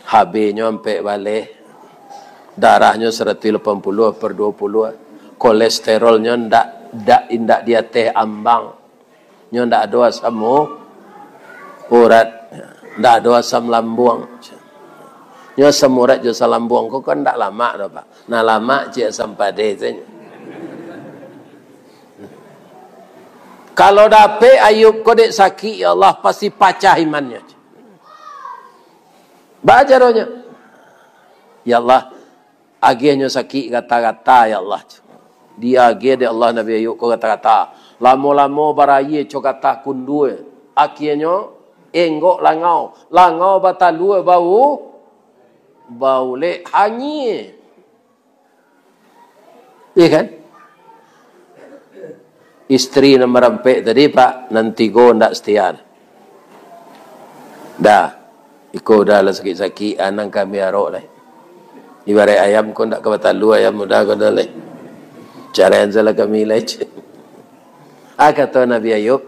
H B-nyo ampek baleh. Darahnyo saratuih lapan puluah per dua puluah. Kolesterolnyo ndak, ndak, ndak di ateh ambang. Nyo ndak ado asam u-, urat, ndak ado asam lambuang. Nyo asam urat jo asam lambuang ko kan ndak lamak doh, Pak. Nah, lamak cek asam padeh tu. Kalau dapek Ayub ko dek sakik, ya Allah, pasti pacah imannyo. Baa caronyo? Ya Allah, agiahnyo sakik gata-gata, ya Allah. Diagiah dek Allah Nabi Ayub ko gata-gata. Lamo-lamo baraia co gata kundua. Akianyo, enggok langau. Langau batalua bau, baulek hanyie. Iya kan? Istri nan barampek tadi, Pak, nan tigo ndak setia. Dah, iko udah lah sakik-sakik, anang kami arok lai. Ibarat ayam ko ndak ka batalua, ayam udah ko dah lai. Caraian salah kami lai. Ah, kato Nabi Ayub,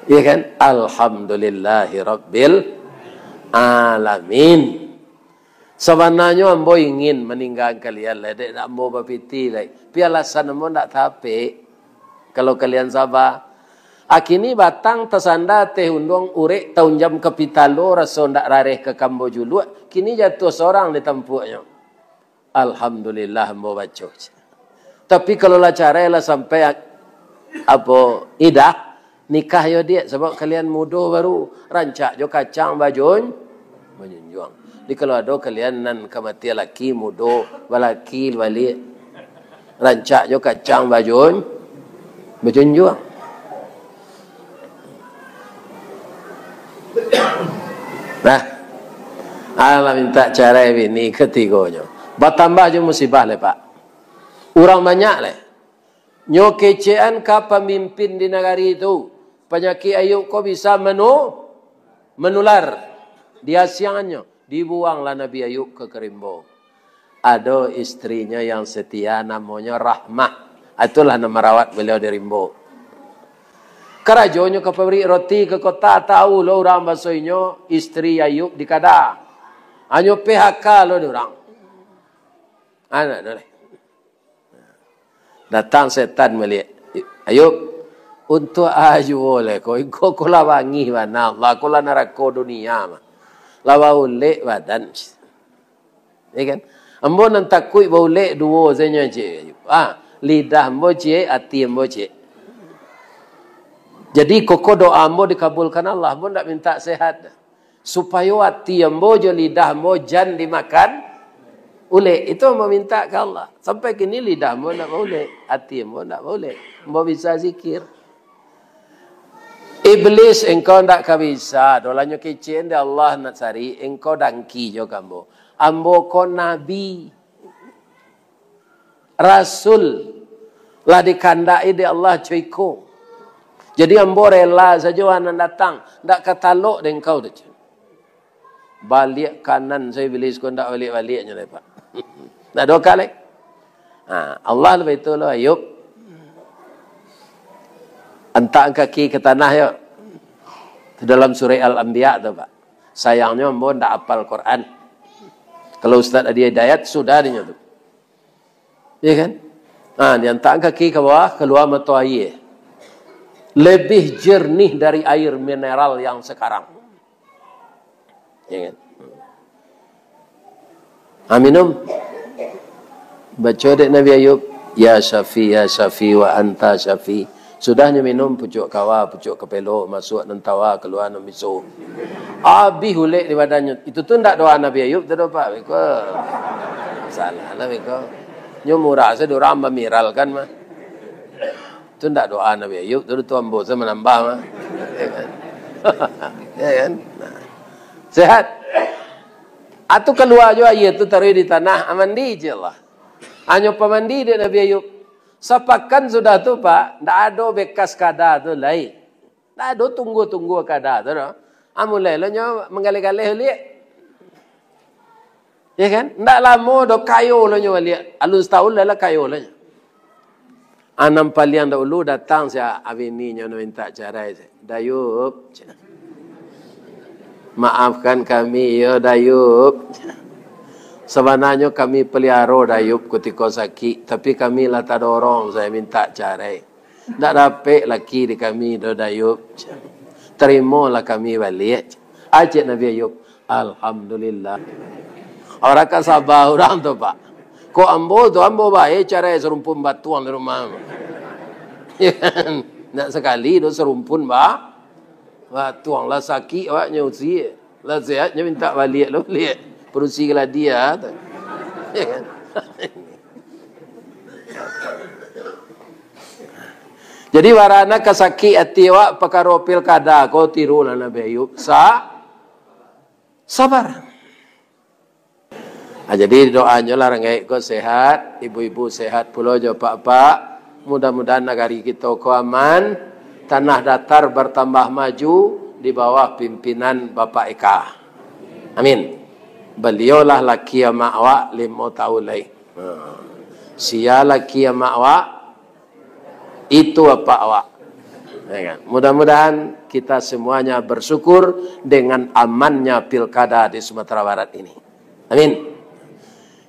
iya kan? Alhamdulillahirabbil alamin. Sabananyo ambo ingin maninggakan kalian lai, dek ambo bapiti lai. Tapi alasan ambo ndak tapek. Kalau kalian saba. Akini batang tasanda ateh unduang, urek taunjam ka pitalo, raso ndak rareh ka kambo juluak, kini jatuah sorang di tampuaknyo. Alhamdulillah, ambo baco. Tapi kalau lah carai lah sampai, apo, idah, nikah yo, Diak, sabab kalian mudo baru, rancak jo kacang bajun-, bajunjuang. Jadi kalau ado kalian nan ka mati laki mudo, balaki baliak, rancak jo kacang bajun-, bajunjuang. Nah, alah mintak carai bini katigonyo. Batambah jo musibah lai, Pak. Urang banyak lai. Nyo kecekan ka pamimpin di nagari tu. Panyakik Ayub ko bisa manu-, manular. Diasiangannyo, dibuanglah Nabi Ayub ka, ka rimbo. Ado istrinyo yang setia, namonyo Rahmah. Itulah nan marawat baliau di rimbo. Karajonyo ka pabrik roti ka kota, tahu lo urang baso inyo istri Ayub dikada. Hanyo P H K lo dek urang. Anak tu lai. Datang setan baliak. Ayub, untuak a juo lai ko, iko ko lah bangih bana, Allah ko lah narako dunia mah. Lah baulek badan. Ya kan? Ambo nan takuik baulek duo sajo, Cik. Ah, lidah ambo ciek, ati ambo ciek. Jadi, koko doa ambo dikabulkan Allah, ambo ndak mintak sehat. Supayo ati ambo jo lidah ambo jan dimakan ulek. Itu ambo minta ka Allah. Sampai kini lidah ambo ndak baulek, ati ambo ndak baulek. Ambo bisa zikir. Iblis, engkau ndak ka bisa doh, lah nyo kecekan dek Allah nak cari, engkau dangki jo ka ambo. Ambo ko nabi. Rasul, lah dikandaki dek Allah co iko. Jadi ambo rela sajo nan datang, ndak ka talok dek engkau tu. Baliak kanan sajo Iblis ko, ndak baliak-baliaknyo lai, Pak. Ndak ado ka lai. Ha, Allah lah baitu lo, Ayub. Antak kaki ka tanah yo. Tu dalam surah Al-Anbiya tu, Pak. Sayangnyo ambo ndak apal Quran. Kalau Ustaz Adi Hidayat, sudah dinyo tu. Ya kan? Ha, diantak kaki ka bawah, kalua mato aia. Lebih jernih dari air mineral yang sekarang. Ya kan? Ha, minum. Baco dek Nabi Ayub, "Ya Syafi, ya Syafi, wa anta Syafi." Sudahnyo minum, pucuak kawa, pucuak kapelo, masuak nan tawa, kalua nan biso. Abih ulek di badannyo. Itu tu ndak doa Nabi Ayub tu doh, Pak. Beko. Salah lah, beko. Nyo murah sajo urang mamiralkan mah. Tu ndak doa Nabi Ayub, tu, tu ambo sajo manambah mah. Ya kan? Ya kan? Nah. Sehat. Atu kalua jo aia tu taruih di tanah, ah, mandi je lah. Hanyo pamandi dek Nabi Ayub. Sapakan sudah tu, Pak, ndak ado bekas kada tu lai. Ndak ado tunggua-tunggua kada tu doh. Ah, mulai lo nyo manggaleh-galeh baliak. Ya kan? Ndak lamo doh kayo lo nyo baliak. Alun satahun lah, lah kayo lo nyo. Anam paliang dahulu datang si Abini nyo nak mintak carai. Dayup, cek. Maafkan kami, yo, Dayup. Sabananyo kami peliharo Dayup kutiko sakik, tapi kami lah tadorong, saya mintak carai. Ndak dapek laki di kami doh, Dayup. Tarimolah kami baliak. Acek Nabi Ayub, "Alhamdulillah." Urang ka saba urang tu, Pak. Kok ambo tu, ambo bae carai sarumpun batuang di rumah. Ya kan? Ndak sakali doh sarumpun ba-, batuang. Lah sakik awaknyo usia. Lah sehat nyo mintak baliak lo baliak. Padusi Galadia tu. Ya kan? Jadi, barana ka sakik ati awak pakaro pilkada ko, tirulah Nabi Ayub. Sa-, sabar. Ah, jadi, doanyo lah ranggaik ko sehat, ibu-ibu sehat pulo jo apak-apak. Mudah-mudahan nagari kito ko aman, tanah datar bertambah maju di bawah pimpinan Bapak Eka. Amin. Baliau lah laki amak awak limo tahun lai. Ha. Sia laki amak awak, itu apak awak. Ya kan? Mudah-mudahan kita semuanya bersyukur dengan amannya pilkada di Sumatera Barat ini. Amin.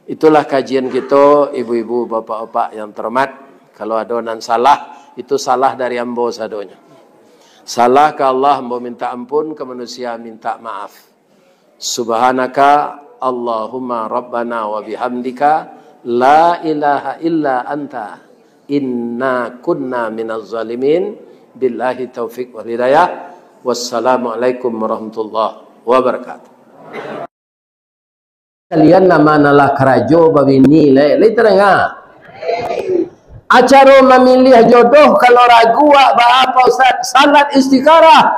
Itulah kajian kito, ibu-ibu, bapak-bapak yang terhormat. Kalau ado nan salah, itu salah dari ambo sadonyo. Salah ka Allah, ambo minta ampun, ka manusia minta maaf. Subhanaka Allahumma Rabbana wa bihamdika, la ilaha illa anta, inna kunna minaz zalimin. Billahi taufik wal hidayah. Wassalamualaikum warahmatullahi wabarakatuh. Kalian nan ma nan lah karajo babini, lai, lai tadanga? Acaro mamiliah jodoh, kalau ragu awak, baa, Pak Ustaz? Salat istikharah.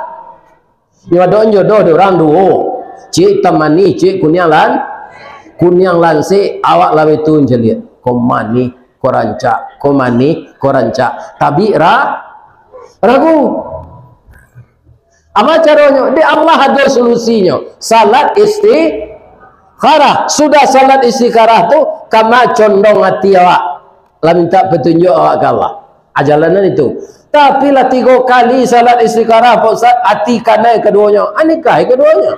Nyo adoan jodoh dek urang duo. Ciek itam manih, ciek kuniang lan-, kuniang lansek, awak lah baitu mancaliak. Ko manih, ko rancak, ko manih, ko rancak. Tabik ra-, ragu. Apa caronyo? Dek Allah ado solusinyo. Salat istikharah. Sudah salat istikharah tu, kama condong ati awak. Lah mintak patunjuak awak ka Allah. Ah, jalanan itu. Tapi lah tigo kali salat istikharah, Pak Ustaz, ati kanai kaduonyo. Ah, nikah kaduonyo.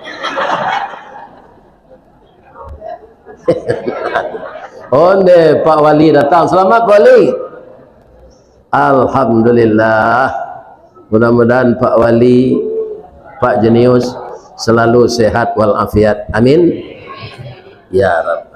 Onde, Pak Wali datang. Selamat, Pak Wali. Alhamdulillah. Mudah-mudahan Pak Wali, Pak Jenius selalu sehat walafiat. Amin. Ya Rabb.